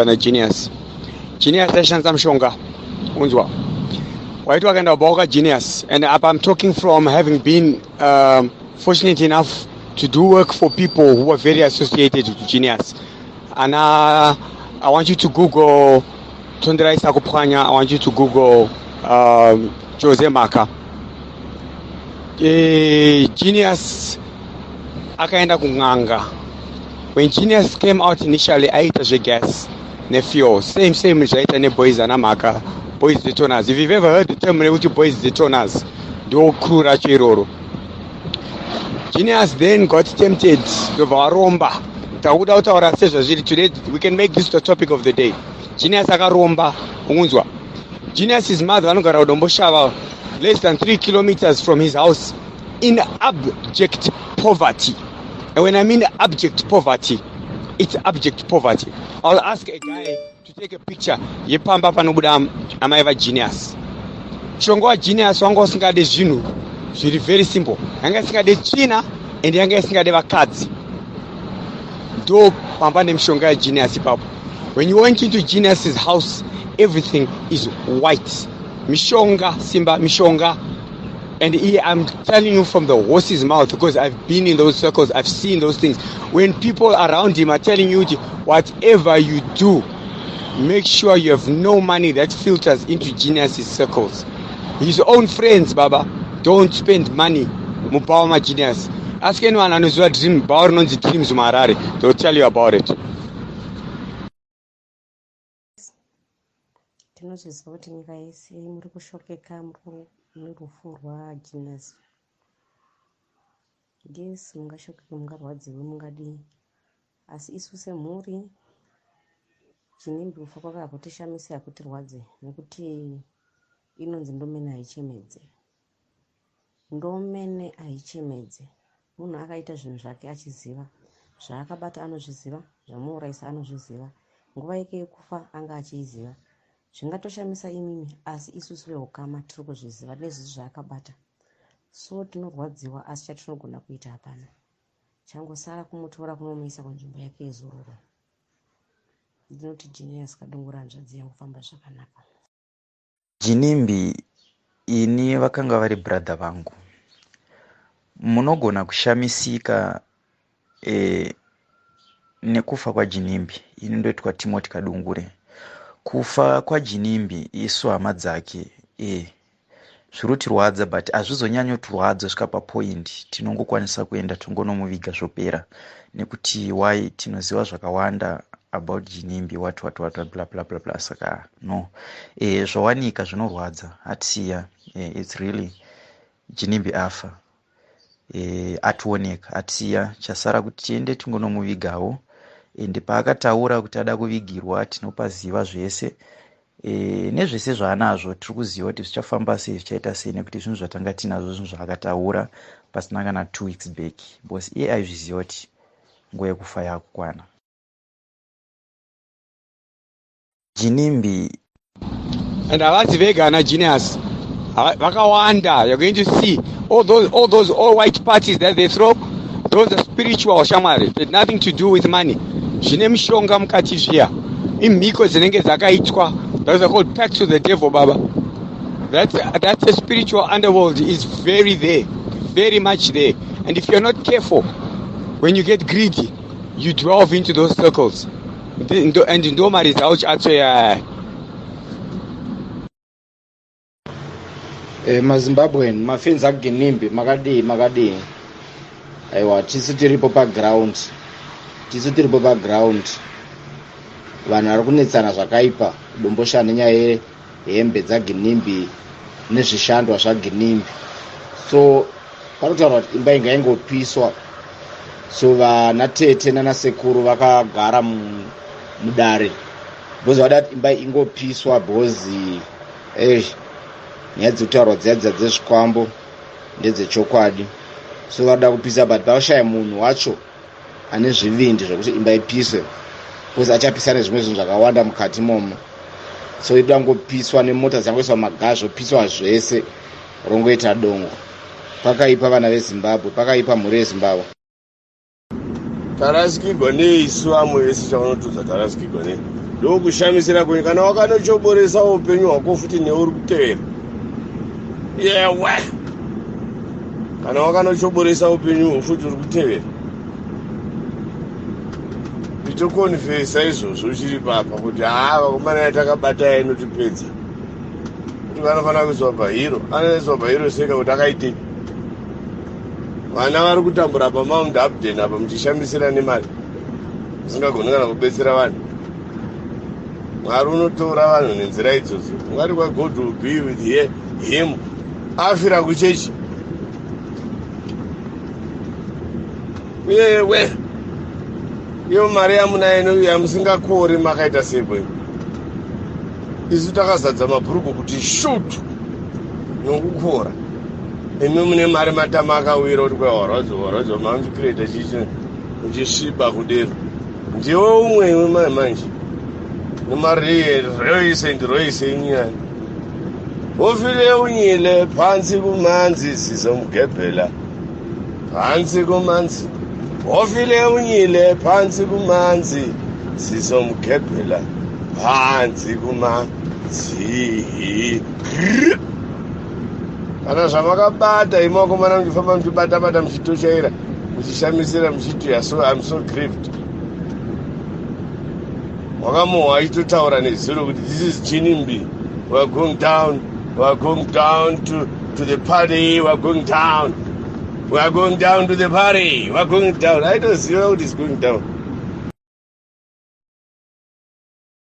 naGenius. Genius aishandisa mushonga, unzwa waiti wakaenda kubva kwaGenius. And apa I'm talking from having been fortunate enough to do work for people who are very associated with Genius. Ana, I want you to Google Tonderai Sakupwanya. I want you to Google Jose Maka. Genius akaenda kun'anga. When Genius came out initially, aiita zvegas nefuel, same same zvaita neboys ana Mhaka, boys detoners. If you've ever heard the term rekuti boys detoners, ndo crew racho iroro. Genius then got tempted, ndobva varomba. Takuda kutaura sezvazviri today, we can make this the topic of the day. Genius akaromba, ungunzwa. Genius's mother vanogara kuDomboshava, less than 3 kilometers from his house, in abject poverty. And when I mean abject poverty, it's abject poverty. I'll ask a guy to take a picture yepamba panobuda amai vaGenius. Mushonga waGenius wanga usingade zvinhu zviri very simple. Yanga isingade tsvina and yanga isingade vakadzi. Ndo pamba nemishonga yaGenius ipapo. When you went into Genius's house, everything is white. Mishonga, simba, mishonga. And I'm telling you from the horse's mouth, because I've been in those circles, I've seen those things. When people around him are telling you, whatever you do, make sure you have no money that filters into Genius's circles. His own friends, Baba, don't spend money. Mubawa ma Genius. Ask anyone anoziva Dream, bhawa rinonzi Dreams muHarare, they'll tell you about it. Tinozviziva kuti nyika yese muri kushokeka nerufu rwaGenius. Yes, mungashokeke, mungarwadziwe, mungadii, asi isu semhuri, Ginimbi kufa kwake hakutishamisi, hakutirwadze, nekuti inonzi ndomene haichemedze. Ndomene haichemedze. Munhu akaita zvinhu zvake achiziva zvaakabata, anozviziva zvamuurayisa, anozviziva nguva yake yekufa anga achiiziva. Zvingatoshamisa imimi, asi isusu veukama tiri kuzviziva nezvizvi zvaakabata. So tinorwadziwa, asi chatinogona kuita hapana. Changosara kumutora kunomuisa kunzvimbo yake yezororo. Ndinoti Genius Kadungura, hanzvadzi yangu, famba zvakanaka. Ginimbi ini vakanga vari brother vangu. Munogona kushamisika nekufa kwaGinimbi. Ini ndoitwa Timothy Kadungure. Kufa kwaGinimbi, isu hama dzake, zviri kutirwadza, but hazvizonyanyotirwadza svika papoint. Tinongokwanisa kuenda tongonomuviga, zvopera, nekuti why? Tinoziva zvakawanda about Ginimbi, what what what, bla bla bla bla. Saka no, zvawanika zvinorwadza, atisiya. It's really, Ginimbi afa, ationeka, atisiya. Chasara kuti tiende tingonomuvigawo. Ende paakataura kuti ada kuvigirwa, tinopaziva zvese nezvese zvaanazvo. Tiri kuziva kuti zvichafamba sei, zvichaita sei, nekuti zvinhu zvatanga tinazvo, zvinhu zvaakataura pasina kana 2 weeks back, because iye aizviziva kuti nguva yekufa yakukwana. Ginimbi. And havazi vega ana Genius, vakawanda. You're going to see all those all white parties that they throw. Those are spiritual, shamwari. It nothing to do with money. Zvine mishonga mukati zviya, imhiko dzinenge dzakaitwa. Those are called pacts to the devil, baba. That's a spiritual underworld, is very there, very much there. And if you're not careful, when you get greedy, you delve into those circles and ndo maresults acho ya. MaZimbabwean, mafans aGinimbi, makadii, makadii? Aiwa, tisu tiripo paground, tisu tiripo paground. Vanhu vari kunetsana zvakaipa Domboshava nenyaya yehembe dzaGinimbi nezvishandwa zvaGinimbi. So panotaurwa kuti imba inga ingopiswa. So vana tete nanasekuru vakagara mudare because vada kuti imba ingopiswa, because nyaya dzekutaurwa dziya dziya dzezvikwambo ndedzechokwadi. So vada kupisa, but pashaya munhu wacho ane zvivindi zvekuti imba ipiswe, because achapisa nezvimwe zvinhu zvakawanda mukati imomo. So ida kungopiswa nemota dzangoiswa magas, zvopiswa zvese, rongoita dongo. Pakaipa, vana veZimbabwe, pakaipa, mhuri yeZimbabwe. Tarasikirwa nei isu vamwe vese chavanotudza tarasikirwa nei? Ndokushamisira kwenyu kana wakanochoboresa upenyu hwako futi neuri kutevera. Yewe, kana wakanochoboresa upenyu futi uri kutevera, itokonfesa izvozvo uchiri papa kuti haa, vakomana yatakabata yainotipedza, kuti vanofanira kuiswa pahiro. Anoiswa pahiro seka kuti akaitei? Vana vari kutambura paMount Hampden apa, muchishamisira nemari, musingagoni kana kubetsera vanhu. Mwari unotora vanhu nenzira idzodzo. Ungati kwaGod will be with him, afira kuchechi. Uyewe, iyo mari yamunayo yamusingakori makaita sepo? Isu takazadza mabhurugu kuti shutu nokukora. Imi mune mari, matama akawira kuti kwawarwadziwa warwadziwa, mamuchikireta chichi uchisviba kudero. Ndiwe umwe iwe mai manje nemaroise ndiroise inyani ufile unyile phansi kumanzi, sizomgebhela phansi kumanzi. Ofile unyile phansi kumanzi, sizomgebhela phansi kumanzi. Kana zvamakabata imi vakomana, muchifamba muchibata-bata, muchitoshaira, muchishamisira, muchiti so I'm so grieved. Wakamuhwa achitotaura nezuro kuti this is Ginimbi, we are going down, we are going down to the party, we are going down, we are going down to the party, we are going down. Aitoziva kuti is going down.